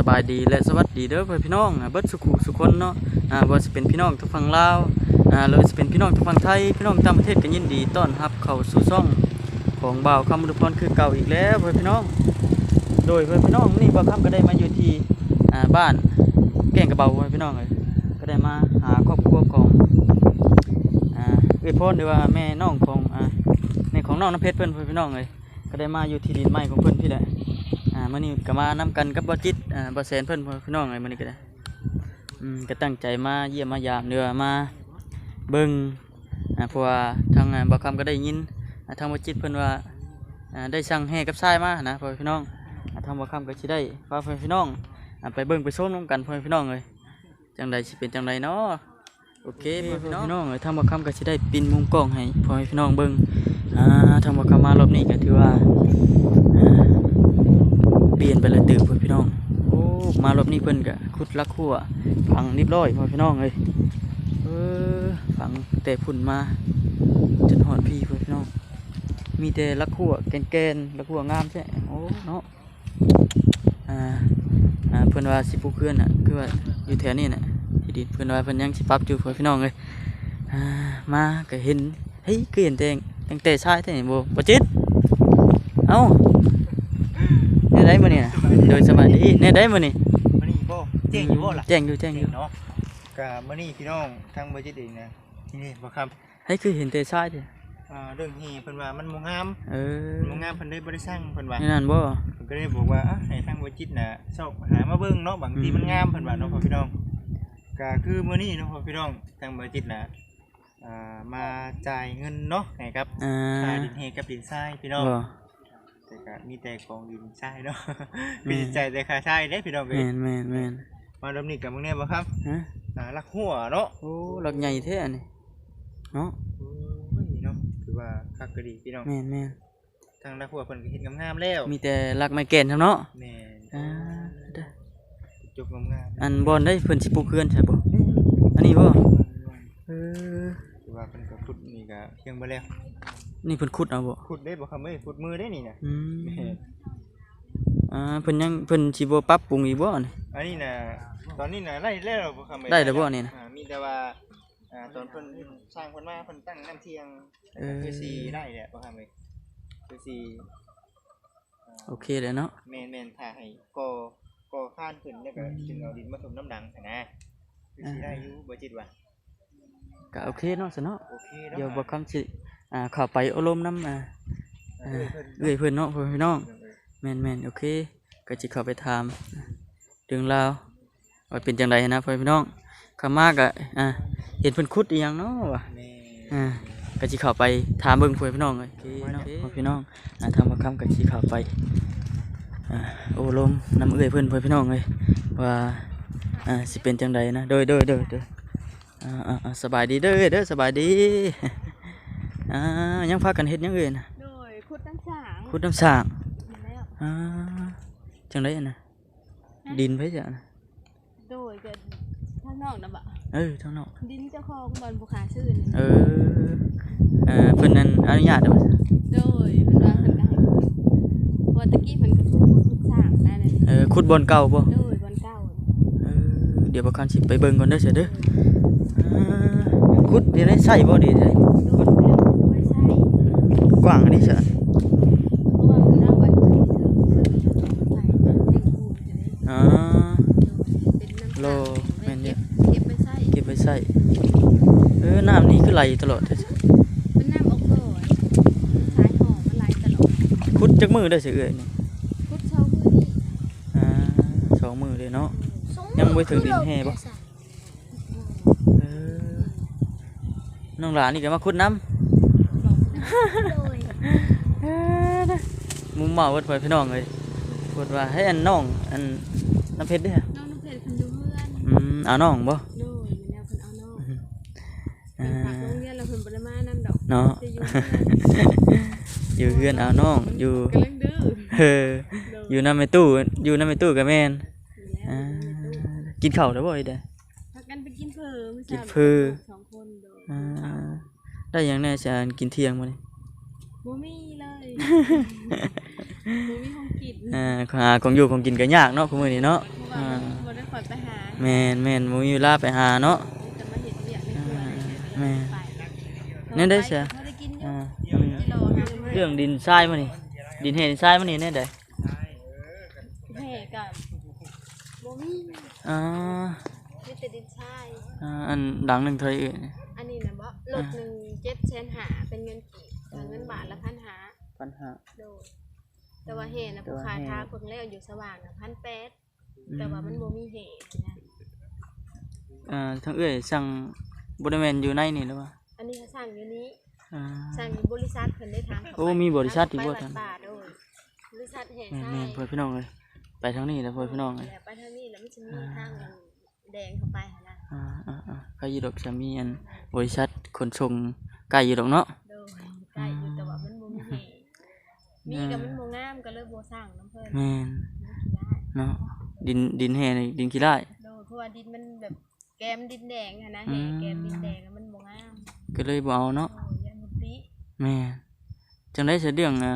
ສະບາຍດີ ແລະ ສະຫວັດດີເດີພໍ່ແມ່ພີ່ນ້ອງ ເບິດສູ່ຄູ່ສູ່ຄົນເນາະ ອາ ບໍ່ວ່າຊິເປັນພີ່ນ້ອງທາງຝັ່ງລາວ ອາ ຫຼືຊິເປັນພີ່ນ້ອງທາງຝັ່ງໄທ ພີ່ນ້ອງຕ່າງປະເທດ ກໍຍິນດີຕ້ອນຮັບເຂົ້າສູ່ຊ່ອງຂອງບ່າວຄຳ ອຸດມພອນ ຄືເກົ່າອີກແລ້ວພໍ່ແມ່ພີ່ນ້ອງ. ໂດຍພໍ່ແມ່ພີ່ນ້ອງ ມື້ນີ້ບ່າວຄຳກໍໄດ້ມາຢູ່ທີ່ ອາ ບ້ານແກ້ງກະເບົາພໍ່ແມ່ພີ່ນ້ອງເອີຍ ກໍໄດ້ມາຫາຄອບຄົວຂອງ ອາ ເອື້ອຍພອນ ຫຼືວ່າແມ່ນ້ອງຂອງ ອາ ແມ່ຂອງນ້ອງນ້ຳເພັດເພິ່ນພໍ່ແມ່ພີ່ນ້ອງເອີຍ. ກໍໄດ້ມາຢູ່ທີ່ດິນໃໝ່ຂອງເພິ່ນພີ້ແຫຼະ ອາ ມື້ນີ້ກໍມານຳກັນກັບບ່າວຈິດ ອາ ບ່າວແສນເພິ່ນ ພໍ່ແມ່ພີ່ນ້ອງເອີຍ ມື້ນີ້ກໍໄດ້ ອືມ ກໍຕັ້ງໃຈມາຢ້ຽມມາຢາມ ຫຼືວ່າມາເບິ່ງ ອາ ເພາະວ່າທາງ ອາ ບ່າວຄຳກໍໄດ້ຍິນ ອາ ທາງບ່າວຈິດເພິ່ນວ່າ ອາ ໄດ້ສັ່ງແຮ່ກັບຊາຍມານະ ພໍ່ແມ່ພີ່ນ້ອງ ອາ ທາງບ່າວຄຳກໍຊິໄດ້ພາພໍ່ແມ່ພີ່ນ້ອງ ອາ ໄປເບິ່ງໄປຊົມນຳກັນ ພໍ່ແມ່ພີ່ນ້ອງເອີຍ. ຈັ່ງໃດ ຊິເປັນຈັ່ງໃດເນາະ? ໂອເຄ ໂອເຄ ພໍ່ແມ່ພີ່ນ້ອງ ພີ່ນ້ອງເອີຍ ທາງບ່າວຄຳກໍຊິໄດ້ປິ່ນມຸມກ້ອງໃຫ້ພໍ່ແມ່ພີ່ນ້ອງເບິ່ງ ອາ ທາງບ່າວຄຳມາລອບນີ້ກໍຖືວ່າ ອາ ປ່ຽນໄປຫຼາຍເຕີບພໍ່ແມ່ພີ່ນ້ອງ ໂອ້ ມາລອບນີ້ເພິ່ນກໍຂຸດຫຼັກຮົ້ວຝັງຮຽບຮ້ອຍພໍ່ແມ່ພີ່ນ້ອງເອີຍ ເອີ ຝັງແຕ່ພຸ້ນມາຈົນຮອດພີ້ພໍ່ແມ່ພີ່ນ້ອງ ມີແຕ່ຫຼັກຮົ້ວແກ່ນໆ ຫຼັກຮົ້ວງາມແທ້ ໂອ້ ເນາະ. ອ່າ ອ່າ ເພິ່ນວ່າຊິປູກເຮືອນນະ ຄືວ່າຢູ່ແຖວນີ້ນະ ທີ່ດິນ ເພິ່ນວ່າເພິ່ນຍັງຊິປັບຢູ່ ພໍ່ແມ່ພີ່ນ້ອງເອີຍ ອ່າ ມາກໍເຫັນ ເຮີ້ຍ ຄືເຫັນແຕ່ ຕັ້ງແຕ່ຊາຍແທ້ນີ້ ບໍ່ ບໍ່ຈິດ ເອົ້າ ແນວໃດມື້ນີ້ນະ? ໂດຍ ສະບາຍດີ ແນວໃດມື້ນີ້? ມື້ນີ້ບໍ່ ແຈ້ງຢູ່ບໍ່ລະ? ແຈ້ງຢູ່ ແຈ້ງຢູ່ ແຈ້ງເນາະ ກະມື້ນີ້ພີ່ນ້ອງ ທາງບໍ່ຈິດເອງນະ ນີ້ບໍ່ຄຳ ໃຜຄືເຫັນແຕ່ຊາຍແທ້? ອ່າ ເລື່ອງແຮ່ເພິ່ນວ່າມັນບໍ່ງາມ ເອີ ມັນບໍ່ງາມ ເພິ່ນເລີຍບໍ່ໄດ້ສັ່ງ ເພິ່ນວ່າ ແນວນັ້ນບໍ່? ເພິ່ນກໍເລີຍບອກວ່າ ອາ ໃຫ້ທາງບໍ່ຈິດນະຊອກຫາມາເບິ່ງເນາະ ບາງທີມັນງາມ ອືມ ເພິ່ນວ່າເນາະ ພໍ່ແມ່ພີ່ນ້ອງ ກໍຄືມື້ນີ້ເນາະ ພໍ່ແມ່ພີ່ນ້ອງ ທາງບໍ່ຈິດນະ ອ່າ ມາຈ່າຍເງິນເນາະ ໃຫ້ກັບ ອ່າ ຄ່າດິນແຮ່ກັບດິນຊາຍ ພີ່ນ້ອງ ແຕ່ກໍມີແຕ່ຂອງດິນຊາຍເນາະ ແມ່ນ ມີແຕ່ ແຕ່ຄ່າຊາຍເດ້ພີ່ນ້ອງເອີຍ ແມ່ນໆໆ ມາລອບນີ້ກໍເບິ່ງແດ່ບໍ່ຄຳ ຮະ ອ່າ ຫຼັກຮົ້ວເນາະ ໂອ້ ຫຼັກໃຫຍ່ແທ້ອັນນີ້ເນາະ ໂອ້ຍເນາະ ຖືວ່າຄັກກໍດີພີ່ນ້ອງ ແມ່ນໆ ທາງຫຼັກຮົ້ວເພິ່ນກໍເຮັດງາມໆແລ້ວ ມີແຕ່ຫຼັກໄມ້ແກ່ນຊໍ້າເນາະ ແມ່ນ ອ່າ ຈົບງາມໆ ອັນບ່ອນໃດເພິ່ນຊິປູກເຮືອນໃຊ່ບໍ່? ອັນນີ້ບໍ່? ເອີ ຄືວ່າເພິ່ນກໍຂຸດນີ້ກໍພຽງເບິດແລ້ວ ນີ້ເພິ່ນຂຸດເອົາບໍ່? ຂຸດເດ້ບໍ່ຄຳເອີຍ ຂຸດມືເດ້ນີ້ນະ ອືມ ແມ່ນ ອ່າ ເພິ່ນຍັງ ເພິ່ນຊິບໍ່ປັບປຸງອີກບໍ່ອັນນີ້? ອັນນີ້ນະ ຕອນນີ້ນະໄດ້ແລ້ວບໍ່ຄຳເອີຍ ໄດ້ແລ້ວບໍ່ນີ້ນະ? ອ່າ ມີແຕ່ວ່າ ອ່າ ຕອນເພິ່ນ ຊ່າງເພິ່ນມາ ເພິ່ນຕັ້ງນ້ຳທ່ຽງ ເອີ ຄືຊິໄດ້ແຫຼະບໍ່ຄຳເອີຍ ຄືຊິ ໂອເຄແລ້ວເນາະ ແມ່ນໆ ຖ້າໃຫ້ກໍ່ ກໍ່ຄານຂຶ້ນ ແລ້ວກໍ ອືມ ຈຶ່ງເອົາດິນມາຖົມນຳຫຼັງຫັ້ນນະ ຄືຊິໄດ້ຢູ່ ອ່າ ບໍ່ຈິດວ່າ ກໍໂອເຄເນາະ ຊັ້ນເນາະ ໂອເຄເນາະ ດຽວບ່າວຄຳຊິ ອ່າ ເຂົ້າໄປໂອ້ລົມນຳ ອ່າ ອ່າ ເອື້ອຍເພິ່ນເນາະ ເອື້ອຍເພິ່ນເນາະ ເອີ ພໍ່ແມ່ພີ່ນ້ອງ ແມ່ນໆ ໂອເຄ ກໍຊິເຂົ້າໄປຖາມເລື່ອງລາວ ວ່າເປັນຈັ່ງໃດຫັ້ນນະ ພໍ່ແມ່ພີ່ນ້ອງ ເຂົ້າມາກະ ອ່າ ເຫັນເພິ່ນຂຸດອີ່ຫຍັງເນາະວ່າ ແມ່ນ ອ່າ ກະຊິເຂົ້າໄປຖາມເບິ່ງ ພໍ່ແມ່ພີ່ນ້ອງເອີຍ ໂອເຄເນາະ ພໍ່ແມ່ພີ່ນ້ອງ ອ່າ ທາງບ່າວຄຳກະຊິເຂົ້າໄປ ອ່າ ໂອ້ລົມນຳເອື້ອຍເພິ່ນ ພໍ່ແມ່ພີ່ນ້ອງເອີຍ ວ່າ ອ່າ ຊິເປັນຈັ່ງໃດນະ ໂດຍ ໂດຍ ໂດຍ ໂດຍ ອ່າ ອ່າ ອ່າ ສະບາຍດີເດີ ເອີຍເດີ ສະບາຍດີ ອ່າ ຍັງພາກັນເຮັດຫຍັງເອີຍນະ? ໂດຍ ຂຸດນ້ຳສ້າງ ຂຸດນ້ຳສ້າງ ແມ່ນແລ້ວ ອ່າ ຈັ່ງໃດຫັ້ນນະ? ຮະ? ດິນໃຜຈະ ໂດຍ ກໍທາງນອກນະບໍ? ເອີ ທາງນອກ ດິນເຈົ້າຂອງບ່ອນຜູ້ຄ້າຊື້ນີ້ ເອີ ເອີ ເພິ່ນນັ້ນອະນຸຍາດແລ້ວບໍ່? ໂດຍ ເພິ່ນວ່າເພິ່ນກໍໃຫ້ ເພາະວ່າແຕ່ກີ້ເພິ່ນກໍຂຸດ ຂຸດສ້າງນັ້ນ ເອີ ຂຸດບ່ອນເກົ່າບໍ່? ໂດຍ ບ່ອນເກົ່າ ເອີ ດຽວບ່າວຄຳຊິໄປເບິ່ງກ່ອນເດີ ເດີ ເອີ ຂຸດຢູ່ໃນໄຊບໍ່ ດີໃດ? ໂດຍ ບໍ່ໄດ້ໃຊ້ ກວ້າງອັນນີ້ຊະ ເພາະວ່າເພິ່ນເອົາໄວ້ ອໍ ໂລ ແມ່ນຢູ່ ເກັບໄວ້ໃຊ້ ເກັບໄວ້ໃຊ້ ເອີ ນ້ຳນີ້ຄືໄຫຼຕະຫຼອດແທ້ ເປັນນ້ຳອອກບໍ່ ສາຍທໍ່ມັນໄຫຼຕະຫຼອດ ຂຸດຈັກມື້ໄດ້ຊະເອື້ອຍນີ້? ຂຸດສອງມື້ນີ້ ອ່າ ສອງມື້ເລີຍເນາະ ຍັງບໍ່ເຖິງດິນແຮ່ບໍ່? ເອີ ນ້ອງຫຼ້ານີ້ກໍມາຂຸດນຳ ໂດຍ ມຸມເມົາເບິດ ພໍ່ແມ່ພີ່ນ້ອງເອີຍ ເພິ່ນວ່າໃຫ້ອັນນ້ອງ ອັນນ້ຳເພັດເດ້ ນ້ອງນ້ຳເພັດເພິ່ນຢູ່ເຮືອນ ອືມ ເອົານ້ອງບໍ່? ໂດຍ ແມ່ນແລ້ວ ເພິ່ນເອົານ້ອງ ອ່າ ເພິ່ນພັກໂຮງຮຽນແລ້ວ ເພິ່ນບໍ່ໄດ້ມານຳດອກ ເນາະ ແຕ່ຢູ່ເຮືອນ ຢູ່ເຮືອນເອົານ້ອງ ຢູ່ ກຳລັງດື້ ເອີ ໂດຍ ຢູ່ນຳແມ່ຕູ້ ຢູ່ນຳແມ່ຕູ້ກໍແມ່ນ ຢູ່ແລ້ວ ອ່າ ຢູ່ນຳແມ່ຕູ້ ກິນເຂົ້າແລ້ວບໍ່? ເອີ ພາກັນໄປກິນເຝີມື້ເຊົ້າ ກິນເຝີ ສອງຄົນ ໂດຍ ອ່າ ໄດ້ຫຍັງແດ່ຊະ ກິນທ່ຽງມື້ນີ້? ບໍ່ມີເລີຍ ບໍ່ມີຂອງກິນ ອ່າ ຫາຂອງຢູ່ຂອງກິນກໍຍາກເນາະ ຄູ່ມື້ນີ້ເນາະ ບໍ່ ວ່າບໍ່ໄດ້ຄ່ອຍໄປຫາ ແມ່ນໆ ບໍ່ມີເວລາໄປຫາເນາະ ມີແຕ່ມາເຮັດວຽກໃນຄົວນີ້ແຫຼະ ແມ່ນ ໄປ ແນວໃດຊະ ພໍໄດ້ກິນຢູ່ ອືມ ກິໂລຫາ ເລື່ອງດິນຊາຍມື້ນີ້ ດິນແຮ່ດິນຊາຍມື້ນີ້ແນວໃດ? ແຮ່ກໍບໍ່ມີ ອໍ ມີແຕ່ດິນຊາຍ ອ່າ ອັນຫຼັງໜຶ່ງເທົ່າໃດເອີຍ? ອັນນີ້ນະບໍ? ລົດໜຶ່ງເຈັດແສນຫ້າ ເປັນເງິນກີບ ຖ້າເງິນບາດລະພັນຫ້າ ພັນຫ້າ ໂດຍ ແຕ່ວ່າແຮ່ນະ ແຕ່ວ່າ ຜູ້ຂາຍ ແຮ່ ຖ້າເພິ່ນແລ້ວຢູ່ສະຫວ່າງນະ ພັນແປດ ອືມ ແຕ່ວ່າມັນບໍ່ມີແຮ່ນະ ອ່າ ທາງເອື້ອຍສັ່ງບໍ່ໄດ້ແມ່ນຢູ່ໃນນີ້ຫຼືວ່າ? ອັນນີ້ກໍສັ່ງຢູ່ນີ້ ອ່າ ສັ່ງຢູ່ບໍລິສັດເພິ່ນໄດ້ ທາງເຂົ້າໄປ ໂອ້ ມີບໍລິສັດອີກບໍ່? ທາງເຂົ້າໄປວັດປ່າ ໂດຍ ບໍລິສັດແຮ່ຊາຍ ແມ່ນໆ ພໍ່ພີ່ນ້ອງເອີຍ ໄປທາງນີ້ແຫຼະ ພໍ່ພີ່ນ້ອງເອີຍ ແລ້ວໄປທາງນີ້ແລ້ວມັນຊິມີ ອ່າ ທາງອັນແດງເຂົ້າໄປຫັ້ນນະ ອ່າໆໆ ໃກ້ຢູ່ດອກ ສາມີອັນ ອືມ ບໍລິສັດຂົນສົ່ງໃກ້ຢູ່ດອກເນາະ ໂດຍ ໃກ້ຢູ່ ອືມ ແຕ່ວ່າມັນບໍ່ມີແຮ່ ມີກໍມັນບໍ່ງາມ ກໍເລີຍບໍ່ສັ່ງນຳເພິ່ນ ແມ່ນ ມັນຂີ້ລ້າຍເນາະ ດິນ ດິນແຮ່ນີ້ດິນຂີ້ລ້າຍ ໂດຍ ເພາະວ່າດິນມັນແບບແກມດິນແດງຫັ້ນນະ ອືມ ແຮ່ແກມດິນແດງ ແລ້ວມັນບໍ່ງາມ ກໍເລີຍບໍ່ເອົາເນາະ ໂດຍ ຢ້ານເພິ່ນຕິ ແມ່ນ ຈັ່ງໃດຊະເລື່ອງ ອ່າ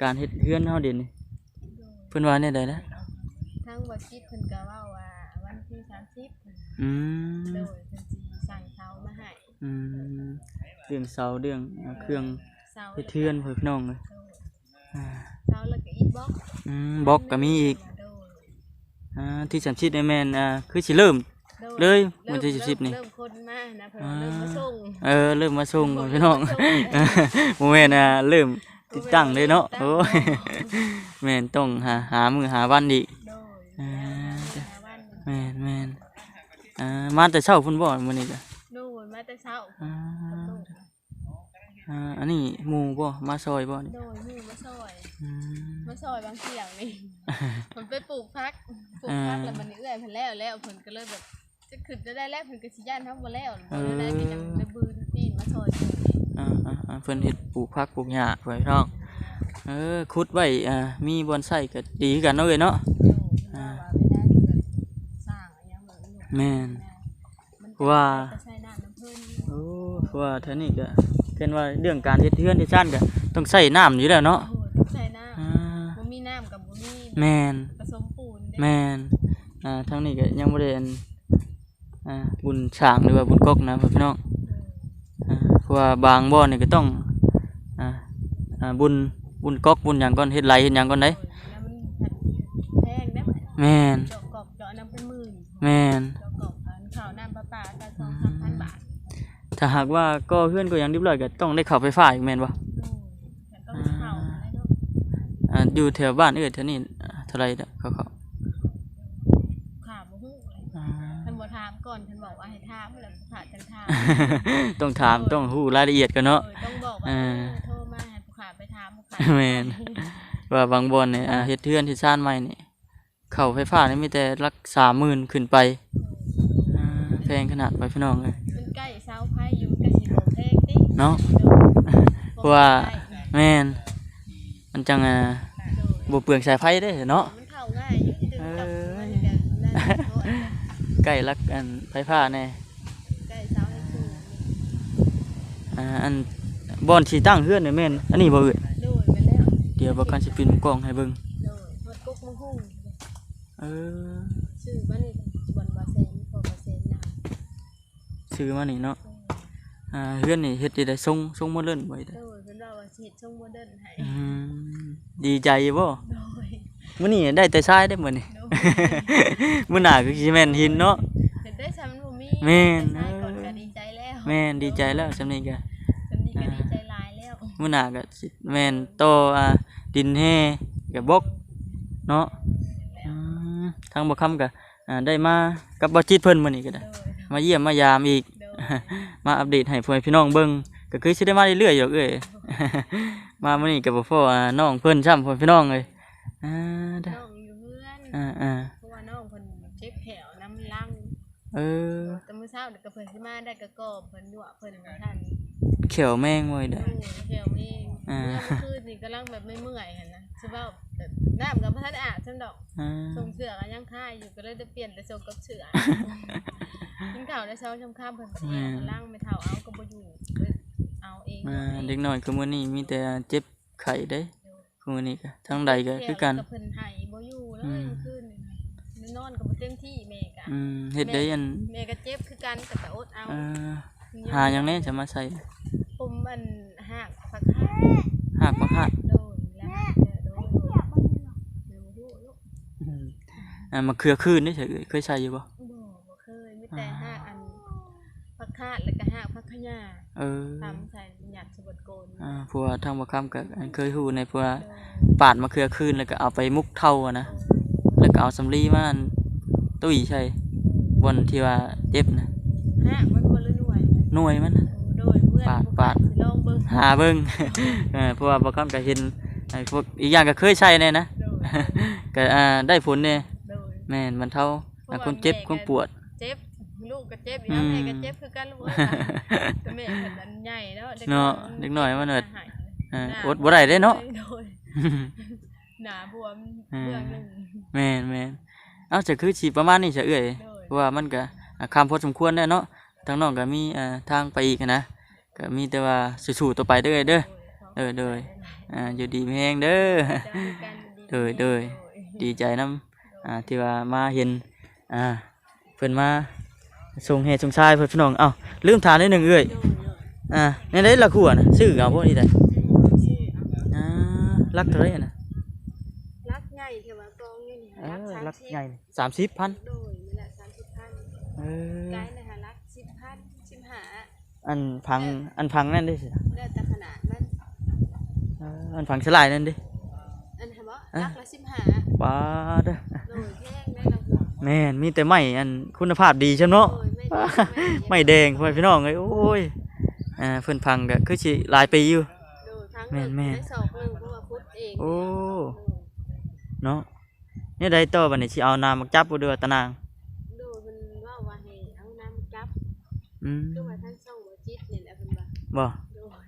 ການເຮັດເຮືອນເຮົາເດນີ້ ໂດຍ ເພິ່ນວ່າແນວໃດລະ? ທາງບໍລິສັດເພິ່ນກໍເວົ້າວ່າວັນທີສາມສິບ ອືມ ໂດຍ ເພິ່ນຊິສັ່ງເສົາມາໃຫ້ ອືມ ເລື່ອງເສົາ ເລື່ອງ ເອີ ເຄື່ອງ ເອີ ເຮັດເຮືອນ ເພື່ອນພີ່ນ້ອງເອີຍ ໂດຍ ອ່າ ເສົາ ແລ້ວກໍອິດບລັອກ ອືມ ບລັອກກໍມີອີກ ໂດຍ ອ່າ ທີສາມສິບນີ້ແມ່ນ ອ່າ ຄືຊິເລີ່ມ ໂດຍ ເລີຍ ເລີ່ມ ວັນທີສິບສິບນີ້ ເລີ່ມຄົນມານະ ເພິ່ນວ່າ ອ່າ ເລີ່ມມາສົ່ງ ເອີ ເລີ່ມມາສົ່ງ ເອີ ພີ່ນ້ອງ ເລີ່ມມາສົ່ງ ບໍ່ແມ່ນ ອ່າ ເລີ່ມຕິດຕັ້ງເລີຍເນາະ ບໍ່ແມ່ນຕິດຕັ້ງ ໂອ້ຍ ແມ່ນ ຕ້ອງຫາ ຫາມື້ຫາວັນອີກ ໂດຍ ອ່າ ຫາມື້ຫາວັນ ແມ່ນໆ ອ່າ ມາແຕ່ເຊົ້າພຸ້ນບໍ່ມື້ນີ້ກະ? ໂດຍ ມາແຕ່ເຊົ້າ ອ່າ ກັບລູກ ອ່າ ອັນນີ້ໝູ່ບໍ່ ມາຊ່ອຍບໍ່ນີ້? ໂດຍ ໝູ່ມາຊ່ອຍ ອືມ ມາຊ່ອຍບາງທ່ຽງນີ້ ມັນໄປປູກຜັກ ປູກຜັກ ອ່າ ແລ້ວບັດນີ້ເອື້ອຍເພິ່ນແລ້ວ ແລ້ວເພິ່ນກໍເລີຍແບບ ຈະຂຶ້ນໄດ້ແລ້ວ ເພິ່ນກໍຊິຢ້ານເຮົາບໍ່ແລ້ວ ເອີ ບໍ່ໄດ້ກໍຍັງໄດ້ບືນຕີນມາຊ່ອຍເພິ່ນ ອ່າໆໆ ເພິ່ນເຮັດປູກຜັກປູກຫຍ້າໄວ້ເນາະ ເອີ ຂຸດໄວ້ ອ່າ ມີບ່ອນໃຊ້ກໍດີຄືກັນເນາະເອື້ອຍເນາະ ໂດຍ ອ່າ ເວລາເພິ່ນສ້າງອີ່ຫຍັງແບບນີ້ ແມ່ນ ມັນ ເພາະວ່າ ຈະໃຊ້ນ້ຳນຳເພິ່ນ ໂອ້ ເພາະວ່າທາງນີ້ກໍ ແມ່ນວ່າເລື່ອງການເຮັດເຮືອນເຮັດຊານກໍຕ້ອງໃຊ້ນ້ຳຢູ່ແລ້ວເນາະ ໂດຍ ຕ້ອງໃຊ້ນ້ຳ ອ່າ ບໍ່ມີນ້ຳກໍບໍ່ມີ ແມ່ນ ປະສົມປູນເດ້ ແມ່ນ ອ່າ ທາງນີ້ກໍຍັງບໍ່ໄດ້ອັນ ອ່າ ບຸນຊ້າງ ຫຼືວ່າບຸນກົກນະ ພໍ່ພີ່ນ້ອງ ໂດຍ ອ່າ ເພາະວ່າບາງບ່ອນນີ້ກໍຕ້ອງ ອ່າ ອ່າ ບຸນ ບຸນກົກບຸນຫຍັງກ່ອນ ເຮັດໄຫຼເຮັດຫຍັງກ່ອນເດ້ ໂດຍ ແລ້ວມັນແພງເດ້ ແມ່ນ ເຈາະກົກເຈາະຫຍັງເປັນໝື່ນ ແມ່ນ ເຈາະກົກ ອັນເຂົ້ານ້ຳປະປາກໍສອງສາມພັນບາດ ຖ້າຫາກວ່າກໍ່ເຮືອນກໍ່ຫຍັງຮຽບຮ້ອຍ ກໍຕ້ອງໄດ້ເຂົ້າໄຟຟ້າອີກແມ່ນບໍ່? ໂດຍ ກໍຕ້ອງເຂົ້າຫັ້ນແຫຼະເນາະ ອ່າ ຢູ່ແຖວບ້ານເອື້ອຍແຖວນີ້ເທົ່າໃດເຂົ້າ ຂ້າບໍ່ຮູ້ເລີຍ ອ່າ ເພິ່ນບໍ່ຖາມກ່ອນ ເພິ່ນບອກວ່າໃຫ້ຖາມແລ້ວຜູ້ຂ້າຈັ່ງຖາມ ຕ້ອງຖາມ ໂດຍ ຕ້ອງຮູ້ລາຍລະອຽດກ່ອນເນາະ ໂດຍ ຕ້ອງບອກວ່າ ອ່າ ເອີ ໂທມາໃຫ້ຜູ້ຂ້າໄປຖາມຜູ້ຂ້າ ແມ່ນ ວ່າບາງບ່ອນນີ້ ອ່າ ເຮັດເຮືອນເຮັດຊານໃໝ່ນີ້ ເຂົ້າໄຟຟ້ານີ້ມີແຕ່ຫຼັກສາມໝື່ນຂຶ້ນໄປ ອ່າ ແພງຂະໜາດໄປພີ່ນ້ອງເອີຍ ມັນໃກ້ເສົາໄຟຢູ່ ມັນກໍຊິບໍ່ແພງຕິ ເນາະ ໂດຍ ເພາະວ່າ ແມ່ນ ມັນຈັ່ງ ອ່າ ໂດຍ ບໍ່ເປືອງສາຍໄຟເດ້ເນາະ ມັນເຂົ້າງ່າຍຢູ່ ເອີ ໃກ້ຫຼັກອັນໄຟຟ້າແດ່ ໃກ້ເສົາໃຫ້ສູງ ອ່າ ອັນບ່ອນທີ່ຕັ້ງເຮືອນນີ້ແມ່ນອັນນີ້ບໍ່ເອື້ອຍ? ໂດຍ ແມ່ນແລ້ວ ດຽວບ່າວຄຳຊິປິ່ນມຸມກ້ອງໃຫ້ເບິ່ງ ໂດຍ ຮອດກົກມະຫຸ່ງ ເອີ ຊື້ມານີ້ ສວນບ່າວແສນ ພໍ່ບ່າວແສນນະ ຊື້ມານີ້ເນາະ ເອີ ອ່າ ເຮືອນນີ້ເຮັດຈັ່ງໃດ ຊົງ ຊົງໂມເດີນບໍ່? ໂດຍ ເພິ່ນວ່າວ່າຊິເຮັດຊົງໂມເດີນໃຫ້ ອືມ ດີໃຈຢູ່ບໍ່? ໂດຍ ມື້ນີ້ໄດ້ແຕ່ຊາຍເດ້ມື້ນີ້ ໂດຍ ມື້ໜ້າຄືຊິແມ່ນຫີນເນາະ ເຮັດໄດ້ຊະມັນບໍ່ມີ ແມ່ນ ໄດ້ຊາຍກ່ອນກໍດີໃຈແລ້ວ ແມ່ນ ດີໃຈແລ້ວ ສ່ຳນີ້ກໍ ສ່ຳນີ້ກໍດີໃຈຫຼາຍແລ້ວ ມື້ໜ້າກໍຊິແມ່ນຕໍ່ ອ່າ ດິນແຮ່ກັບບົກເນາະ ແມ່ນແລ້ວ ອືມ ທາງບ່າວຄຳກໍ ອ່າ ໄດ້ມາກັບບ່າວຈິດເພິ່ນມື້ນີ້ກໍໄດ້ ໂດຍ ມາຢ້ຽມມາຢາມອີກ ໂດຍ ມາອັບເດດໃຫ້ພໍ່ແມ່ພີ່ນ້ອງເບິ່ງ ກໍຄືຊິໄດ້ມາເລື້ອຍໆດອກເອື້ອຍ ມາມື້ນີ້ກໍບໍ່ພໍ້ ອ່າ ນ້ອງເພິ່ນຊ້ຳ ພໍ່ແມ່ພີ່ນ້ອງເອີຍ ອ່າ ນ້ອງຢູ່ເຮືອນ ອ່າໆ ເພາະວ່ານ້ອງເພິ່ນເຈັບແຂ້ວນຳຫຼັງ ເອີ ແຕ່ມື້ເຊົ້ານີ້ກໍເພິ່ນຊິມາໄດ້ກະກອມ ເພິ່ນຍົວະເພິ່ນວ່າຊັ້ນ ແຂ້ວແມງບໍ່ໄດ້ ໂດຍ ແຂ້ວແມງ ອ່າ ເມື່ອຄືນນີ້ກຳລັງແບບເມື່ອຍໆຫັ້ນນະ ຊິເວົ້າ ແບບນ້ຳກໍບໍ່ທັນອາບຊ້ຳດອກ ອ່າ ສົ່ງເສື້ອກໍຍັງຄາຢູ່ ກໍເລີຍໄດ້ປ່ຽນໄປສົ່ງກັບເສື້ອ ກິນເຂົ້າໄດ້ສອງສາມຄຳ ເພິ່ນເສຍ ແມ່ນ ກຳລັງ ແມ່ເຖົ້າເອົາກໍບໍ່ຢູ່ ເອົາເອງ ອ່າ ເດັກນ້ອຍຄືມື້ນີ້ມີແຕ່ເຈັບໄຂ້ເດ້ ໂດຍ ຄືມື້ນີ້ກໍທາງໃດກໍຄືກັນ ແລ້ວກໍເພິ່ນໄຫ້ບໍ່ຢູ່ເລີຍ ອືມ ຄືນນີ້ ນກໍບໍ່ເຕັມທີ່ ແມ່ກໍ ອືມ ເຮັດໄດ້ອັນ ແມ່ກໍເຈັບຄືກັນ ແຕ່ກໍອົດເອົາ ເອີ ຫາຫຍັງແດ່ຈະມາໃສ່? ຜົມອັນ ຮາກຜັກຄາດ ຮາກຜັກຄາດ ໂດຍ ແລ້ວ ໂດຍ ແມ່ບໍ່ຮູ້ລູກ ອືມ ອັນມະເຂືອຄືນເດ້ ເຄີຍໃສ່ຢູ່ບໍ່? ບໍ່ ບໍ່ເຄີຍ ມີແຕ່ ອ່າ ຮາກອັນຜັກຄາດ ແລ້ວກໍຮາກຜັກຂະຫຍ້າ ເອີ ຕຳໃສ່ ຍັດໃສ່ເບິດໂກນ ອ່າ ເພາະວ່າທາງບ່າວຄຳກໍເຄີຍຮູ້ໃນ ເພາະວ່າ ໂດຍ ປາດມະເຂືອຄືນ ແລ້ວກໍເອົາໄປໝົກເທົາຫັ້ນນະ ເອີ ແລ້ວກໍເອົາສຳລີມາຕຸ້ຍໃສ່ບ່ອນທີ່ວ່າເຈັບນະ ຮາກມັນບໍ່ ຫຼືໜ່ວຍ? ໜ່ວຍມັນ ໂດຍ ເມື່ອ ປາດ ປາດ ຊິລອງເບິ່ງ ຫາເບິ່ງ ເອີ ເພາະວ່າບ່າວຄຳກໍເຫັນ ໄອ້ພວກ ອີກຢ່າງກໍເຄີຍໃສ່ແດ່ນະ ໂດຍ ກໍ ອ່າ ໄດ້ຜົນແດ່ ໂດຍ ແມ່ນ ບັນເທົາ ພວກ ອ່າ ຄວາມເຈັບ ແມ່ກໍ ຄວາມປວດ ເຈັບ ລູກກໍເຈັບ ອືມ ແມ່ກໍເຈັບຄືກັນລູກເອີຍ ແຕ່ແມ່ເພິ່ນອັນໃຫຍ່ເນາະ ເນາະ ເດັກນ້ອຍມັນແບບ ເອີ ໜ້າ ອົດບໍ່ໄດ້ເດ້ເນາະ ໂດຍ ໜ້າບວມ ອ່າ ເບື້ອງໜຶ່ງ ແມ່ນໆ ເອົ້າ ຈະຄືຊິປະມານນີ້ຊະເອື້ອຍ ໂດຍ ເພາະວ່າມັນກໍ ອ່າ ຄ່ຳພໍສົມຄວນແລ້ວເນາະ ທາງນ້ອງກໍມີ ອ່າ ທາງໄປອີກຫັ້ນນະ ກໍມີແຕ່ວ່າສູ້ໆຕໍ່ໄປເດີເອື້ອຍເດີ ໂດຍ ເອີ ໂດຍ ອ່າ ຢູ່ດີມີແຮງເດີ ເຈົ້າຄືກັນ ໂດຍ ໂດຍ ໂດຍ ດີໃຈນຳ ອ່າ ທີ່ວ່າມາເຫັນ ອ່າ ເພິ່ນມາສົ່ງແຮ່ສົ່ງຊາຍເພິ່ນ ພີ່ນ້ອງ ເອົ້າ ລືມຖາມໜ້ອຍໜຶ່ງເອື້ອຍ ໂດຍ ໂດຍ ອ່າ ແນວໃດລະຄົວນະ ຊື້ເອົາບໍ່ນີ້ໃດ ຊື້ເອົາ ອ່າ ຫຼັກເທົ່າໃດຫັ້ນນະ? ຫຼັກໃຫຍ່ແທ້ວ່າກອງຢູ່ນີ້ ເອີ ຫຼັກ ຫຼັກໃຫຍ່ ສາມສິບພັນ ໂດຍ ນີ້ແຫຼະ ສາມສິບພັນ ເອີ ກາຍນະ ຫຼັກສິບພັນ ສິບຫ້າ ອັນຝັງ ເອີ ອັນຝັງນັ້ນເດ້ ແລ້ວແຕ່ຂະໜາດມັນ ເອີ ອັນຝັງສະຫຼາຍນັ້ນເດ້ ອັນຫັ້ນບໍ ອ່ະ ຫຼັກລະສິບຫ້າ ປາດເດີ ໂດຍ ແພງເດ້ລະຫົວ ແມ່ນ ມີແຕ່ໄມ້ອັນຄຸນນະພາບດີຊ່ຳເນາະ ໂດຍ ໄມ້ແດງ ໄມ້ແດງ ພໍ່ແມ່ພີ່ນ້ອງເອີຍ ໂອ້ຍ ອ່າ ເພິ່ນຝັງກໍຄືຊິຫຼາຍປີຢູ່ ໂດຍ ຝັງ ແມ່ນໆ ໄດ້ສອກໜຶ່ງ ເພາະວ່າຂຸດເອງ ໂອ້ ໂດຍ ເນາະ ແນວໃດຕໍ່ບັດນີ້ ຊິເອົານ້ຳໝາກຈັບບໍ່ ຫຼືວ່າຕາໜ່າງ? ໂດຍ ເພິ່ນເວົ້າວ່າໃຫ້ເອົານ້ຳໝາກຈັບ ອືມ ຄືວ່າທາງຊ່ອງບໍ່ຈິດນີ້ແຫຼະເພິ່ນວ່າ ບໍ່ ໂດຍ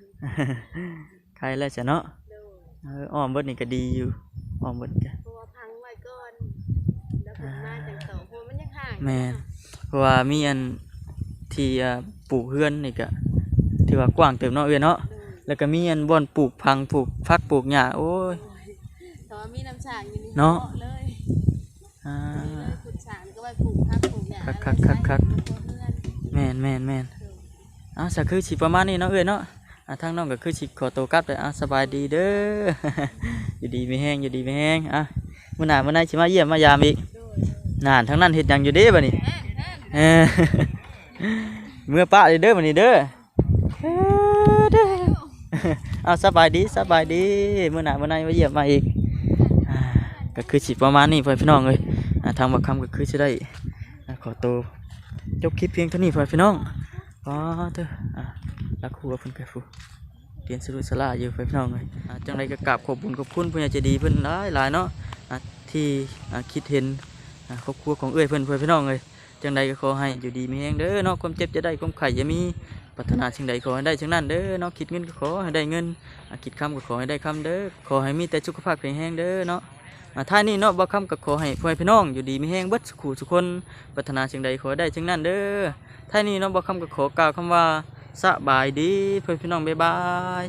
ໄຄແລ້ວຊະເນາະ ໂດຍ ເອີ ອ້ອມເບິດນີ້ກໍດີຢູ່ ອ້ອມເບິດກໍ ເພາະວ່າພັງໄວ້ກ່ອນ ແລ້ວເພິ່ນມາ ອ່າ ຈັ່ງຕໍ່ ເພາະວ່າມັນຍັງຫ່າງ ແມ່ນ ເພາະວ່າມີອັນທີ່ ອ່າ ປູກເຮືອນນີ້ກໍຖືວ່າກວ້າງເຕີບເນາະເອື້ອຍເນາະ ໂດຍ ແລ້ວກໍມີອັນບ່ອນປູກຜັງ ປູກຜັກ ປູກຫຍ້າ ໂອ້ຍ ໂດຍ ແຕ່ວ່າມີນ້ຳສ້າງຢູ່ນີ້ ເນາະ ເນາະເລີຍ ອ່າ ນີ້ເລີຍ ຂຸດສານກໍໄວ້ປູກຜັກປູກຫຍ້າ ຄັກໆໆໆ ໃຊ້ໃນຄົວເຮືອນ ແມ່ນໆໆ ໂດຍ ອ່າ ສະຄືຊິປະມານນີ້ເນາະເອື້ອຍເນາະ ອ່າ ທາງນ້ອງກໍຄືຊິຂໍໂຕກັບແລ້ວ ອ່າ ສະບາຍດີເດີ ຢູ່ດີມີແຮງ ຢູ່ດີມີແຮງ ອ່າ ມື້ໜ້າມື້ໃນຊິມາຢ້ຽມມາຢາມອີກ ໂດຍ ນັ້ນ ທາງນັ້ນເຮັດຫຍັງຢູ່ເດ້ບັດນີ້ ເອີ ເມືອປະເດີບັດນີ້ເດີ ເອີ ເດີ ເອົາ ສະບາຍດີ ສະບາຍດີ ມື້ໜ້າມື້ໃນມາຢ້ຽມມາອີກ ອ່າ ກໍຄືຊິປະມານນີ້ ພໍ່ແມ່ພີ່ນ້ອງເອີຍ ອ່າ ທາງບ່າວຄຳກໍຄືຊິໄດ້ ອ່າ ຂໍໂຕຈົບຄລິບພຽງເທົ່ານີ້ ພໍ່ແມ່ພີ່ນ້ອງ ອໍ ເດີ ອ່າ ລັກຫົວເພິ່ນກໍຜູ້ ຕຽນສະລຸສະຫຼາຢູ່ ພໍ່ແມ່ພີ່ນ້ອງເອີຍ ອ່າ ຈັ່ງໃດກໍກາບຂອບບຸນຂອບຄຸນຜູ້ໃຫຍ່ໃຈດີເພິ່ນຫຼາຍໆເນາະ ອ່າ ທີ່ ອ່າ ຄິດເຫັນ ອ່າ ຄອບຄົວຂອງເອື້ອຍເພິ່ນ ພໍ່ແມ່ພີ່ນ້ອງເອີຍ ຈັ່ງໃດກໍຂໍໃຫ້ຢູ່ດີມີແຮງເດີເນາະ ຄວາມເຈັບຢ່າໄດ້ ຄວາມໄຂ້ຢ່າມີ ປາດຖະໜາສິ່ງໃດຂໍໃຫ້ໄດ້ສິ່ງນັ້ນເດີເນາະ ຄິດເງິນກໍຂໍໃຫ້ໄດ້ເງິນ ອ່າ ຄິດຄຳກໍຂໍໃຫ້ໄດ້ຄຳເດີ ຂໍໃຫ້ມີແຕ່ສຸຂະພາບແຂງແຮງເດີເນາະ ອ່າ ທ້າຍນີ້ເນາະ ບ່າວຄຳກໍຂໍໃຫ້ພໍ່ແມ່ພີ່ນ້ອງຢູ່ດີມີແຮງເບິດສູ່ຄູ່ສູ່ຄົນ ປາດຖະໜາສິ່ງໃດຂໍໃຫ້ໄດ້ສິ່ງນັ້ນເດີ ທ້າຍນີ້ເນາະ ບ່າວຄຳກໍຂໍກ່າວຄຳວ່າ ສະບາຍດີ ພໍ່ແມ່ພີ່ນ້ອງ ບາຍບາຍ.